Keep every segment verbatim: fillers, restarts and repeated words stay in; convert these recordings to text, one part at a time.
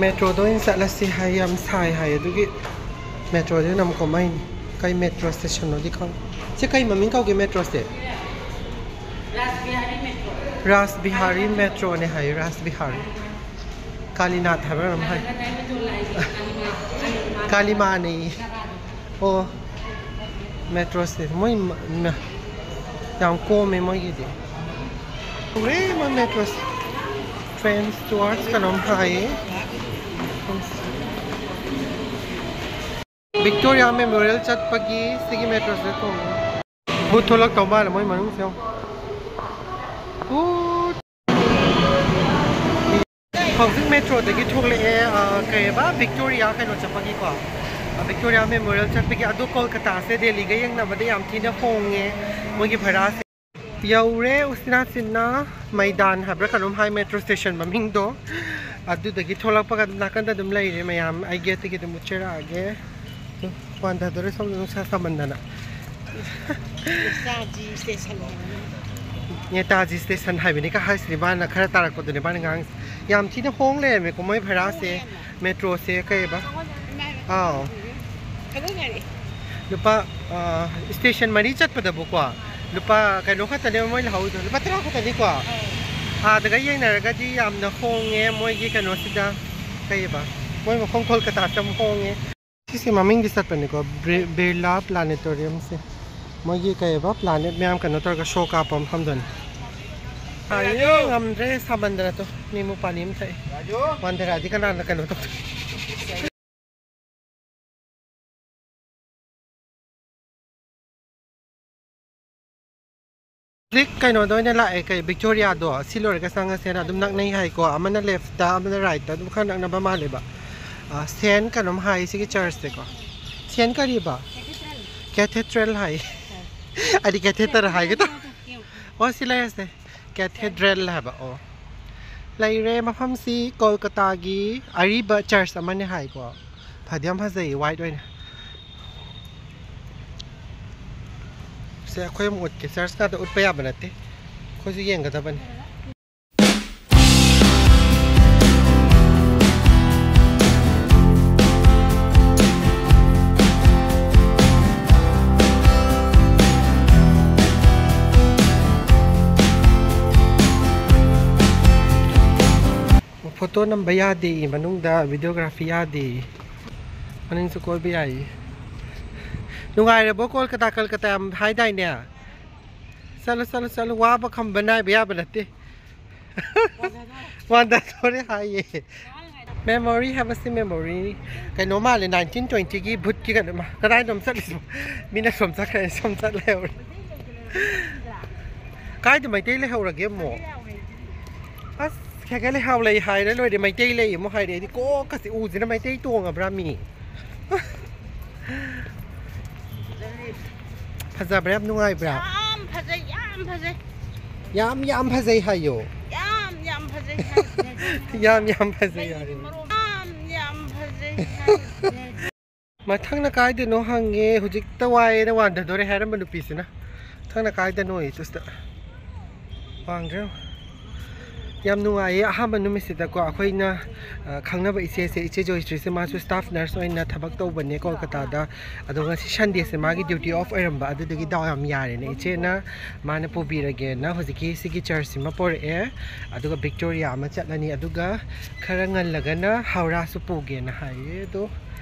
ꯃꯦꯇ꯭ꯔꯣꯗ ꯑꯣꯏꯅ ꯆꯠꯂꯁꯤ ꯍꯥꯏ, ꯌꯥꯝ ꯁꯥꯏ ꯍꯥꯏ, ꯑꯗꯨꯒꯤ ꯃꯦꯇ꯭ꯔꯣꯗ ꯑꯣꯏꯅ ꯑꯃꯨꯛ ꯀꯨꯝꯃꯛꯏꯅꯤ꯫ ꯀꯩ ꯃꯦꯇ꯭ꯔꯣ ꯁ꯭ꯇꯦꯁꯟꯅꯣꯗꯤ ꯈꯪꯗꯦ꯫ ꯁꯤ ꯀꯩ ꯃꯃꯤꯡ ꯀꯧꯒꯦ ꯃꯦꯇ꯭ꯔꯣꯁꯦ? ꯔꯥꯁ ꯕꯤꯍꯥꯔꯤ ꯃꯦꯇ꯭ꯔꯣꯅꯦ ꯍꯥꯏ, ꯔꯥꯁ ꯕꯤꯍꯥꯔꯤ꯫ ꯀꯥꯂꯤꯅꯥꯊ ꯍꯥꯏꯕ꯭ꯔꯥ ꯀꯩꯅꯣꯝ ꯍꯥꯏ꯫ ꯀꯥꯂꯤꯃꯥꯅꯦ꯫ ꯑꯣ, ꯃꯦꯇ꯭ꯔꯣꯁꯦ ꯃꯣꯏ ꯃ-, ꯃ-, ꯌꯥꯝ ꯀꯣꯝꯃꯦ ꯃꯣꯏꯒꯤꯗꯤ꯫ ꯎꯔꯦ ꯃꯣꯏ ꯃꯦꯇ꯭ꯔꯣꯁꯦ꯫ ꯐ꯭ꯔꯦꯟꯁ ꯇꯨꯋꯥꯔꯁ ꯀꯩꯅꯣꯝ ꯍꯥꯏꯌꯦ꯫ ꯚꯤꯛꯇꯣꯔꯤꯌꯥ ꯃꯦꯃꯣꯔꯤꯌꯦꯜ ꯆꯠꯄꯒꯤ ꯁꯤꯒꯤ ꯃꯦꯇ꯭ꯔꯣꯁꯤꯗ ꯇꯣꯡꯉꯦ꯫ ꯃꯨꯠ ꯊꯣꯛꯂꯛꯇꯧ ꯃꯥꯜꯂꯦ ꯃꯣꯏ ꯃꯅꯨꯡꯁꯦ ꯌꯦꯡꯉꯣ꯫ ꯎꯠ꯫ ꯍꯧꯖꯤꯛ ꯃꯦꯇ꯭ꯔꯣꯗꯒꯤ ꯊꯣꯛꯂꯛꯑꯦ, ꯑ, ꯀꯩꯕ, ꯚꯤꯛꯇꯣꯔꯤꯌꯥ ꯀꯩꯅꯣ ꯆꯠꯄꯒꯤꯀꯣ, ꯑ, ꯚꯤꯛꯇꯣꯔꯤꯌꯥ ꯃꯦꯃꯣꯔꯤꯌꯦꯜ ꯆꯠꯄꯒꯤ꯫ ꯑꯗꯣ ꯀꯣꯜꯀꯇꯥꯁꯦ ꯗꯦꯜꯂꯤꯒ ꯌꯦꯡꯅꯕꯗ ꯌꯥꯝ ꯊꯤꯅ ꯍꯣꯡꯉꯦ ꯃꯣꯏꯒꯤ ꯚꯔꯥꯁꯦ꯫ ꯌꯧꯔꯦ ꯎꯁꯤꯅꯥ ꯆꯤꯟꯅ ꯃꯩꯗꯥꯟ ꯍꯥꯏꯕ꯭ꯔꯥ ꯀꯩꯅꯣꯝ ꯍꯥꯏ ꯃꯦꯇ꯭ꯔꯣ ꯁ꯭ꯇꯦꯁꯟ ꯃꯃꯤꯡꯗꯣ꯫ ꯑꯗꯨꯗꯒꯤ ꯊꯣꯛꯂꯛꯄꯒ ꯑꯗꯨꯝ ꯅꯥꯀꯟꯗ ꯑꯗꯨꯝ ꯂꯩꯔꯦ ꯃꯌꯥꯝ꯫ ꯑꯩ ꯒꯦꯠꯇꯒꯤ ꯑꯗꯨꯝ ꯎꯠꯆꯔꯛꯑꯒꯦ꯫ ꯋꯥꯟꯊꯗꯣꯔꯦ ꯁꯣꯝꯗ ꯅꯨꯡꯁꯥ ꯁꯥꯃꯟꯗꯅ꯫ ꯅꯦꯇꯥꯖꯤ ꯁ꯭ꯇꯦꯁꯟ ꯍꯥꯏꯕꯅꯤ꯫ ꯅꯦꯇꯥꯖꯤ ꯁ꯭ꯇꯦꯁꯟ ꯍꯥꯏꯕꯅꯤ ꯀ ꯍꯥꯏꯁꯤꯗꯤ ꯃꯥꯅ ꯈꯔ ꯇꯥꯔꯛꯄꯗꯨꯅꯦ ꯃꯥꯅ ꯉꯥꯡꯉꯤꯁꯦ꯫ ꯌꯥꯝ ꯊꯤꯅ ꯍꯣꯡ ꯂꯩꯔꯝꯃꯦꯀꯣ ꯃꯣꯏ ꯚꯔꯥꯁꯦ꯫ ꯃꯦꯇ꯭ꯔꯣꯁꯦ ꯀꯩꯕ? ꯑꯥꯎ꯫ ꯈꯪꯉꯝꯒꯅꯤ꯫ ꯂꯨꯄꯥ, ꯑ, ꯁ꯭ꯇꯦꯁꯟ ꯃꯔꯤ ꯆꯠꯄꯗꯕꯨꯀꯣ ꯂꯨꯄꯥ ꯀꯩꯅꯣ ꯈꯛꯇꯅꯦꯕ ꯃꯣꯏ ꯂꯧꯍꯧꯔꯤꯗꯣ, ꯂꯨꯄꯥ ꯇꯔꯥ ꯈꯛꯇꯅꯤꯀꯣ꯫ ꯑꯥꯗꯒ ꯌꯦꯡꯅꯔꯒꯗꯤ ꯌꯥꯝꯅ ꯍꯣꯡꯉꯦ ꯃꯣꯏꯒꯤ ꯀꯩꯅꯣꯁꯤꯗ꯫ ꯀꯩꯕ? ꯃꯣꯏ ꯃꯐꯝ ꯀꯣꯜꯀꯇꯥꯁꯦ ꯌꯥꯝ ꯍꯣꯡꯉꯦ꯫ ꯁꯤꯁꯦ ꯃꯃꯤꯡꯗꯤ ꯆꯠꯄꯅꯤꯀꯣ, ꯕ꯭ꯔꯤ-, ꯕꯤꯔꯂꯥ ꯄ꯭ꯂꯥꯅꯦꯇꯣꯔꯤꯌꯝꯁꯦ꯫ ꯃꯣꯏꯒꯤ ꯀꯩꯕ ꯄ꯭ꯂꯥꯅꯦꯠ ꯃꯌꯥꯝ ꯀꯩꯅꯣ ꯇꯧꯔꯒ ꯁꯣ ꯀꯥꯞꯄ ꯃꯐꯝꯗꯨꯅꯤ꯫ ꯑꯥ, ꯌꯦꯡ ꯉꯝꯗ꯭ꯔꯦ ꯁꯥꯃꯟꯗꯅ꯫ ꯇꯣ, ꯅꯤꯃꯨ ꯄꯥꯅꯤ ꯑꯃ ꯊꯛꯑꯦ꯫ ꯋꯥꯟꯊꯔꯛꯑꯗꯤ ꯀꯅꯥꯅ ꯀꯩꯅꯣ ꯇꯧꯗꯣꯏ? ꯍꯧꯖꯤꯛ ꯀꯩꯅꯣꯗ ꯑꯣꯏꯅ ꯂꯥꯛꯑꯦ, ꯀꯩ, ꯚꯤꯛꯇꯣꯔꯤꯌꯥꯗꯣ꯫ ꯁꯤ ꯂꯣꯏꯔꯒ ꯆꯪꯉꯁꯦꯅ꯫ ꯑꯗꯨꯝ ꯅꯛꯅꯩ ꯍꯥꯏꯀꯣ, ꯑꯃꯅ ꯂꯦꯐꯇ, ꯑꯃꯅ ꯔꯥꯏꯠꯇ, ꯑꯗꯨꯝ ꯈꯔ ꯅꯛꯅꯕ ꯃꯥꯜꯂꯦꯕ꯫ ꯑ, ꯁꯦꯟ ꯀꯩꯅꯣꯝ ꯍꯥꯏ ꯁꯤꯒꯤ ꯆꯔꯆꯁꯦꯀꯣ꯫ ꯁꯦꯟ ꯀꯔꯤꯕ? ꯀꯦꯊꯦꯗ꯭ꯔꯦꯜ ꯍꯥꯏ꯫ ꯑꯩꯗꯤ ꯀꯦꯊꯦꯇꯔ ꯍꯥꯏꯒꯦ ꯇꯧ-, ꯑꯣ, ꯁꯤ ꯂꯩꯔꯁꯦ꯫ ꯀꯦꯊꯦꯗ꯭ꯔꯦꯜ ꯍꯥꯏꯕ꯫ ꯑꯣ, ꯂꯩꯔꯦ꯫ ꯃꯐꯝꯁꯤ ꯀꯣꯜꯀꯇꯥꯒꯤ ꯑꯔꯤꯕ ꯆꯔꯆ ꯑꯃꯅꯦ ꯍꯥꯏꯀꯣ꯫ ꯐꯗꯤ ꯌꯥꯝ ꯐꯖꯩ, ꯋꯥꯏꯠ ꯑꯣꯏꯅ꯫ ꯁꯦ, ꯑꯩꯈꯣꯏ ꯑꯃꯨꯛ ꯎꯠꯀꯦ꯫ ꯆꯔꯆ ꯉꯥꯛꯇ ꯎꯠꯄ ꯌꯥꯕ ꯅꯠꯇꯦ, ꯑꯩꯈꯣꯏꯁꯨ ꯌꯦꯡꯒꯗꯕꯅꯤ꯫ ꯐꯣꯇꯣ ꯅꯝꯕ ꯌꯥꯗꯦ, ꯃꯅꯨꯡꯗ ꯚꯤꯗꯤꯑꯣꯒ꯭ꯔꯥꯐꯤ ꯌꯥꯗꯦ꯫ ꯃꯅꯤꯡꯁꯨ ꯀꯣꯏꯕ ꯌꯥꯏ꯫ ꯅꯨꯡꯉꯥꯏꯔꯕꯣ ꯀꯣꯜꯀꯇꯥ, ꯀꯜꯀꯇꯥ ꯌꯥꯝ ꯍꯥꯏꯗꯥꯏꯅꯦ? ꯆꯠꯂꯣ, ꯆꯠꯂꯣ, ꯆꯠꯂꯣ, ꯋꯥꯕ ꯈꯝꯕ ꯅꯥꯏꯕ ꯌꯥꯕ ꯅꯠꯇꯦ꯫ ꯋꯥꯟꯗꯗꯣꯔꯦ ꯍꯥꯏꯌꯦ꯫ ꯃꯦꯃꯣꯔꯤ ꯍꯥꯏꯕꯁꯤ ꯃꯦꯃꯣꯔꯤ꯫ ꯀꯩꯅꯣ ꯃꯥꯜꯂꯦ, ꯅꯥꯏꯟꯇꯤꯟ ꯇ꯭ꯋꯦꯟꯇꯤꯒꯤ ꯚꯨꯠꯀꯤ ꯀꯩꯅꯣ꯫ ꯃꯥ ꯀꯗꯥꯏꯗꯅꯣꯝ ꯆꯠꯂꯤꯁꯤꯕꯣ? ꯃꯤꯅ ꯁꯣꯝ ꯆꯠꯈ꯭ꯔꯦ, ꯁꯣꯝ ꯆꯠ ꯂꯩꯍꯧꯔꯦ꯫ ꯀꯥꯏꯗ ꯃꯩꯇꯩ ꯂꯩꯍꯧꯔꯒꯦ ꯑꯃꯨꯛ? ꯑꯁ, ꯈꯦꯒꯦ ꯂꯩꯍꯥꯎ ꯂꯩ ꯍꯥꯏꯔ ꯂꯣꯏꯔꯦ, ꯃꯩꯇꯩ ꯂꯩ ꯑꯃꯨꯛ ꯍꯥꯏꯔꯦ꯫ ꯑꯩꯗꯤ ꯀꯣꯛꯀꯁꯦ ꯎꯁꯤꯅ ꯃꯩꯇꯩ ꯇꯣꯡꯉꯕ꯭ꯔꯥ ꯃꯤ? ꯐꯖꯕ꯭ꯔꯥ? ꯌꯥꯝ ꯅꯨꯡꯉꯥꯏꯕ꯭ꯔꯥ? ꯌꯥꯝ ꯐꯖꯩ, ꯌꯥꯝ ꯐꯖꯩ꯫ ꯌꯥꯝ ꯌꯥꯝ ꯐꯖꯩ ꯍꯥꯏꯌꯣ꯫ ꯌꯥꯝ ꯌꯥꯝ ꯐꯖꯩ ꯍꯥꯏ꯫ ꯌꯥꯝ ꯌꯥꯝ ꯐꯖꯩ ꯍꯥꯏꯌꯣ꯫ ꯌꯥꯝ ꯌꯥꯝ ꯐꯖꯩ ꯍꯥꯏ꯫ ꯃꯊꯪꯅ ꯀꯥꯏꯗꯅꯣ ꯍꯪꯉꯦ, ꯍꯧꯖꯤꯛꯇ ꯋꯥꯏꯌꯦꯅ ꯋꯥꯟꯊꯗꯣꯔꯦ ꯍꯥꯏꯔꯝꯕ ꯅꯨꯄꯤꯁꯤꯅ꯫ ꯃꯊꯪꯅ ꯀꯥꯏꯗꯅꯣ ꯑꯩ ꯇꯨꯁꯇ ꯋꯥꯡꯗ꯭ꯔꯦ꯫ ꯌꯥꯝ ꯅꯨꯡꯉꯥꯏꯌꯦ꯫ ꯑꯍꯥꯟꯕ ꯅꯨꯃꯤꯠꯁꯤꯗꯀꯣ ꯑꯩꯈꯣꯏꯅ, ꯑ, ꯈꯪꯅꯕ ꯏꯆꯦꯁꯦ, ꯏꯆꯦ ꯖꯣꯏꯁ꯭ꯔꯤꯁꯦ, ꯃꯥꯁꯨ staff nurse ꯑꯣꯏꯅ ꯊꯕꯛ ꯇꯧꯕꯅꯦ ꯀꯣꯜꯀꯇꯥꯗ꯫ ꯑꯗꯣ ꯉꯁꯤ Sundayꯁꯦ ꯃꯥꯒꯤ duty off ꯑꯣꯏꯔꯝꯕ, ꯑꯗꯨꯗꯒꯤ ꯗꯥꯎ ꯌꯥꯝ ꯌꯥꯔꯦꯅꯦ ꯏꯆꯦꯅ꯫ ꯃꯥꯅ ꯄꯨꯕꯤꯔꯒꯦꯅ ꯍꯧꯖꯤꯛꯀꯤ ꯁꯤꯒꯤ ꯆꯔꯆꯁꯤꯃ ꯄꯣꯔꯛꯑꯦ꯫ ꯑꯗꯨꯒ ꯚꯤꯛꯇꯣꯔꯤꯌꯥ ꯑꯃ ꯆꯠꯂꯅꯤ, ꯑꯗꯨꯒ ꯈꯔ ꯉꯜꯂꯒꯅ ꯍꯧꯔꯥꯁꯨ ꯄꯨꯒꯦꯅ ꯍꯥꯏꯌꯦ꯫ ꯑꯗꯣ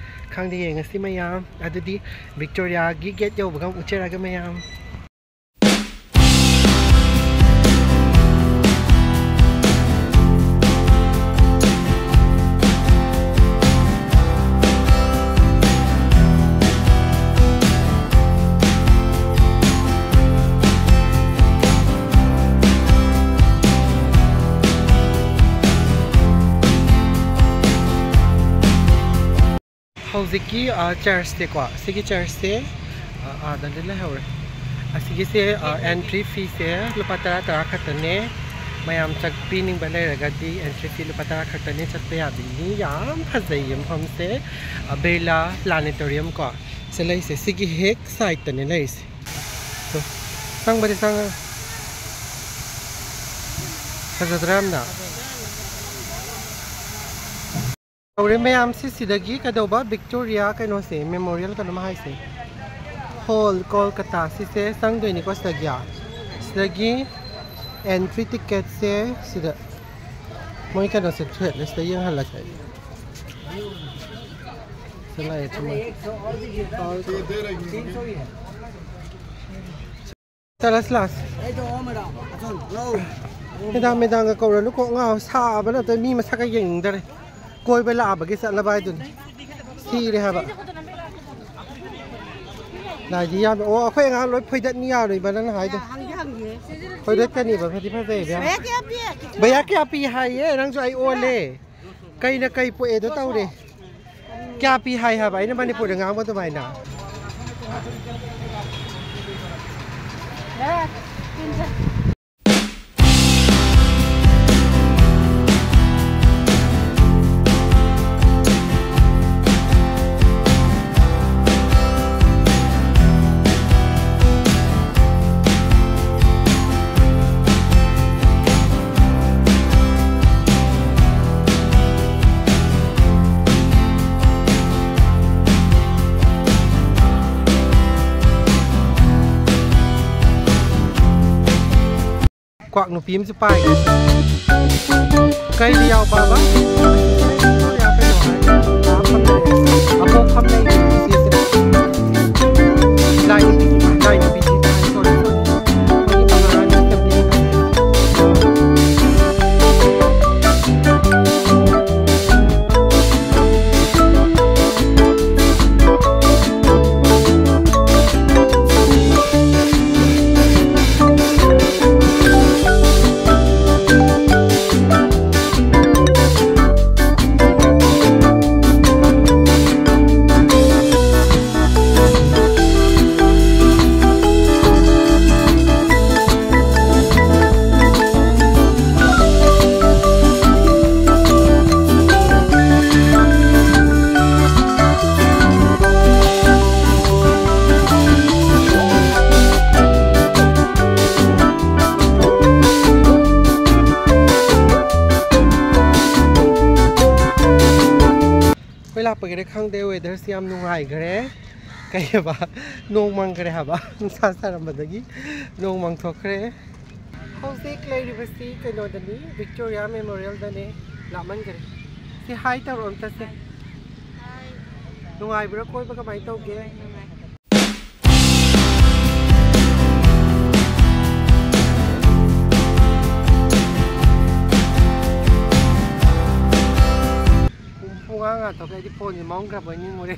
ꯈꯪꯗꯦ, ꯌꯦꯡꯉꯁꯤ ꯃꯌꯥꯝ꯫ ꯑꯗꯨꯗꯤ ꯚꯤꯛꯇꯣꯔꯤꯌꯥꯒꯤ gate ꯌꯧꯕꯒ ꯑꯃꯨꯛ ꯎꯠꯆꯔꯛꯑꯒꯦ ꯃꯌꯥꯝ꯫ ꯍꯧꯖꯤꯛꯀꯤ, ꯑ, ꯆꯔꯆꯁꯦꯀꯣ, ꯁꯤꯒꯤ ꯆꯔꯆꯁꯦ, ꯑ, ꯑꯥꯗꯗꯤ ꯂꯩꯍꯧꯔꯦ꯫ ꯑꯁꯤꯒꯤꯁꯦ, ꯑ, entry feeꯁꯦ ꯂꯨꯄꯥ ꯇꯔꯥ, ꯇꯔꯥ ꯈꯛꯇꯅꯦ꯫ ꯃꯌꯥꯝ ꯆꯠꯄꯤꯅꯤꯡꯕ ꯂꯩꯔꯒꯗꯤ entry fee ꯂꯨꯄꯥ ꯇꯔꯥ ꯈꯛꯇꯅꯦ, ꯆꯠꯄ ꯌꯥꯕꯤꯅꯤ꯫ ꯌꯥꯝ ꯐꯖꯩꯌꯦ ꯃꯐꯝꯁꯦ꯫ ꯑ, ꯕꯤꯔꯂꯥ planetarium ꯀꯣ, ꯁꯤ ꯂꯩꯁꯦ, ꯁꯤꯒꯤ ꯍꯦꯛ sideꯇꯅꯦ ꯂꯩꯔꯤꯁꯦ꯫ ꯑꯗꯣ ꯆꯪꯕꯗꯤ ꯆꯪꯉ-, ꯐꯖꯗ꯭ꯔꯥ ꯌꯥꯝꯅ? ꯇꯧꯔꯦ ꯃꯌꯥꯝ, ꯁꯤꯁꯤꯗꯒꯤ ꯀꯩꯗꯧꯕ, ꯚꯤꯛꯇꯣꯔꯤꯌꯥ ꯀꯩꯅꯣꯁꯦ, memorial ꯀꯩꯅꯣꯝ ꯍꯥꯏꯁꯦ, ꯍꯣꯜ ꯀꯣꯜꯀꯇꯥ, ꯁꯤꯁꯦ ꯆꯪꯗꯣꯏꯅꯤꯀꯣ ꯁꯤꯗꯒꯤ꯫ ꯁꯤꯗꯒꯤ entry ticketꯁꯦ ꯁꯤꯗ ꯃꯣꯏ ꯀꯩꯅꯣꯁꯦ ꯊ꯭ꯔꯦꯠꯂꯦꯁꯇ ꯌꯦꯡꯍꯜꯂꯁꯦ ꯑꯩ꯫ ꯁꯤ ꯂꯩꯔꯦ, ꯊꯝꯃꯦ꯫ ꯆꯠꯂꯁꯤ ꯂꯥꯁ꯫ ꯃꯦꯗꯥꯝ, ꯃꯦꯗꯥꯝꯒ ꯀꯧꯔꯅꯨ, ꯀꯣꯛ ꯉꯥꯎ꯫ ꯁꯥꯕꯅ ꯑꯝꯇ ꯃꯤ ꯃꯁꯛꯀ ꯌꯦꯡꯅꯤꯡꯗꯔꯦ꯫ ꯀꯣꯏꯕ ꯂꯥꯛꯑꯕꯒꯤ ꯆꯠꯂꯕ ꯍꯥꯏꯗꯨꯅꯤ꯫ ꯁꯤꯔꯦ ꯍꯥꯏꯕ꯫ ꯂꯥꯏꯗꯤ ꯌꯥꯝ, ꯑꯣ, ꯑꯩꯈꯣꯏ ꯑꯉꯥꯡ ꯂꯣꯏ ꯐꯣꯏꯗꯠꯅꯤ ꯌꯥꯔꯣꯏꯕ ꯅꯪꯅ ꯍꯥꯏꯗꯣ꯫ ꯍꯪꯒꯦ, ꯍꯪꯒꯦ꯫ ꯐꯣꯏꯗꯠꯀꯅꯤꯕ, ꯐꯗꯤ ꯐꯖꯩꯕ ꯌꯥꯝ꯫ ꯚꯩꯌꯥ ꯀꯌꯥ ꯄꯤ? ꯚꯩꯌꯥ ꯀꯌꯥ ꯄꯤ ꯍꯥꯏꯌꯦ? ꯅꯪꯁꯨ ꯑꯩ ꯑꯣꯜꯂꯦ꯫ ꯀꯩꯅ ꯀꯩ ꯄꯣꯛꯑꯦꯗꯣ ꯇꯧꯔꯦ꯫ ꯀꯌꯥ ꯄꯤ ꯍꯥꯏ ꯍꯥꯏꯕ ꯑꯩꯅ ꯃꯅꯤꯄꯨꯔꯗ ꯉꯥꯡꯕ ꯑꯗꯨꯃꯥꯏꯅ? ꯀ꯭ꯋꯥꯛ ꯅꯨꯄꯤ ꯑꯃꯁꯨ ꯄꯥꯏꯒꯦ꯫ ꯀꯩꯗ ꯌꯥꯎꯕꯕ? ꯑꯄꯣꯛꯐꯝ ꯂꯩꯔꯤ ꯏꯆꯦꯁꯦ꯫ ꯂꯥꯏ ꯅꯨꯄꯤ, ꯂꯥꯏ ꯅꯨꯄꯤꯁꯤ꯫ ꯑꯩꯈꯣꯏ ꯂꯥꯛꯄꯒꯤꯔ ꯈꯪꯗꯦ, ꯋꯦꯗꯔꯁꯤ ꯌꯥꯝ ꯅꯨꯡꯉꯥꯏꯈ꯭ꯔꯦ꯫ ꯀꯩ ꯍꯥꯏꯕ? ꯅꯣꯡ ꯃꯪꯈ꯭ꯔꯦ ꯍꯥꯏꯕ꯫ ꯅꯨꯡꯁꯥ ꯁꯥꯔꯝꯕꯗꯒꯤ ꯅꯣꯡ ꯃꯪꯊꯣꯛꯈ꯭ꯔꯦ꯫ ꯍꯧꯖꯤꯛ ꯂꯩꯔꯤꯕꯁꯤ ꯀꯩꯅꯣꯗꯅꯤ, ꯚꯤꯛꯇꯣꯔꯤꯌꯥ ꯃꯦꯃꯣꯔꯤꯌꯦꯜꯗꯅꯦ꯫ ꯂꯥꯞꯃꯟꯈꯔꯦ꯫ ꯁꯤ ꯍꯥꯏ ꯇꯧꯔꯣ ꯑꯝꯇ ꯁꯦ꯫ ꯅꯨꯡꯉꯥꯏꯕ꯭ꯔꯥ ꯀꯣꯏꯕ? ꯀꯃꯥꯏꯅ ꯇꯧꯒꯦ? ꯄꯨꯡ ꯃꯉꯥ ꯉꯥꯛꯇ ꯑꯩꯗꯤ ꯐꯣꯟꯁꯦ ꯃꯝꯈ꯭ꯔꯕꯣꯏ ꯅꯤꯡꯉꯨꯔꯦ꯫